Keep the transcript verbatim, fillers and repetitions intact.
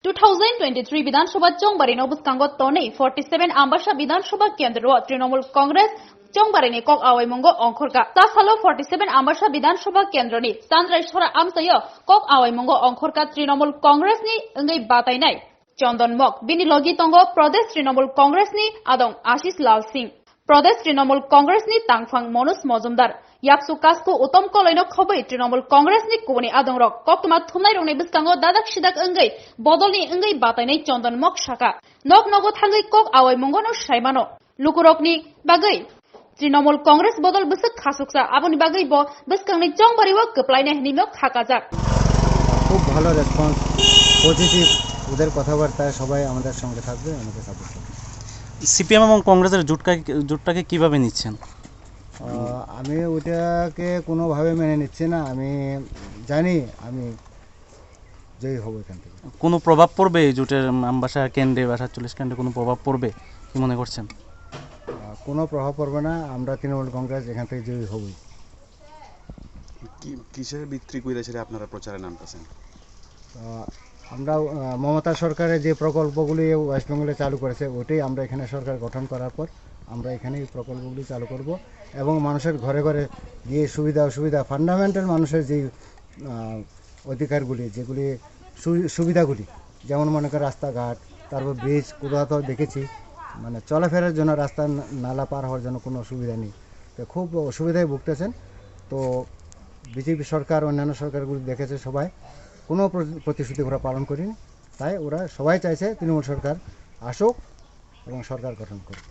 Two thousand twenty-three Bidhan Sabha chongbari no bwskango tonwi forty seven Ambasa Bidhan Sabha kendro o Trinamool Congress chongbari ni kok awai mungo ongkhorka. Ta salo forty seven Ambasa Bidhan Sabha kendro ni Chandrai Sora amchaio kok awai mungo ongkhorka Trinamool Congress ni wngwi batainai Chondon Mok. Bini logi tongo Pradesh Trinamool Congress ni adong Ashish Lal Singh. Pradesh Trinamool Congress ni tangphang Manoj Majumdar, yapsu kasku Uttam Koloi no khobwi Trinamool Congress ni kubuni adongrok koktwma thumnai rokni bwskango dadak sidak wngwi bodolni wngwi batainai Chondon Mok saka. Nok nogo thangwi kok awai mungo no saimano. Lukurokni bagwi Trinamool Congress bodol bwswk khasuksa, aboni bagwi bo bwskangni chongbari o kwplainai hinwi no khakajak. খুব ভালো response, positive. ওদের কথাবার্তায় সবাই আমাদের সঙ্গে থাকবে, আমাদের সাপোর্ট করবে। সিপিএম এবং কংগ্রেসের জোটকা-, জোটটাকে কিভাবে নিচ্ছেন? আহ, আমি ওটাকে কোনোভাবে মেনে নিচ্ছি না। আমি জানি আমি জয়ী হব এখান থেকে। কোনো প্রভাব পড়বে এই জোটের, উম, আমবাসা কেন্দ্রে বা সাতচল্লিশ কেন্দ্রে কোনো প্রভাব পড়বে কি মনে করছেন? আহ, কোনো প্রভাব পড়বে না, আমরা তৃণমূল কংগ্রেস এখান থেকে জয়ী হবই। কি, কিসের ভিত্তিক কইরা সেটা আপনারা প্রচারে নামতেছেন? আহ, আমরা, আহ, মমতা সরকারের যে প্রকল্পগুলি ওয়েস্ট বেঙ্গলে চালু করেছে, ওটাই আমরা এখানে সরকার গঠন করার পর আমরা এখানে এই প্রকল্পগুলি চালু করব এবং মানুষের ঘরে ঘরে গিয়ে সুবিধা অসুবিধা, ফান্ডামেন্টাল মানুষের যে, আহ, অধিকারগুলি, যেগুলি সু-, সুবিধাগুলি, যেমন মনে করেন রাস্তাঘাট, তারপর ব্রিজ, কোথাও তো দেখেছি মানে চলাফেরার জন্য রাস্তা না-, নালা পার হওয়ার জন্য কোনো সুবিধা নেই। তো খুব অসুবিধায় ভুগতেছেন। তো বিজেপি সরকার, অন্যান্য সরকারগুলি দেখেছে সবাই, কোনো প্র-, প্রতিশ্রুতি ওরা পালন করেনি। তাই ওরা সবাই চাইছে তৃণমূল সরকার আসুক এবং সরকার গঠন করুক।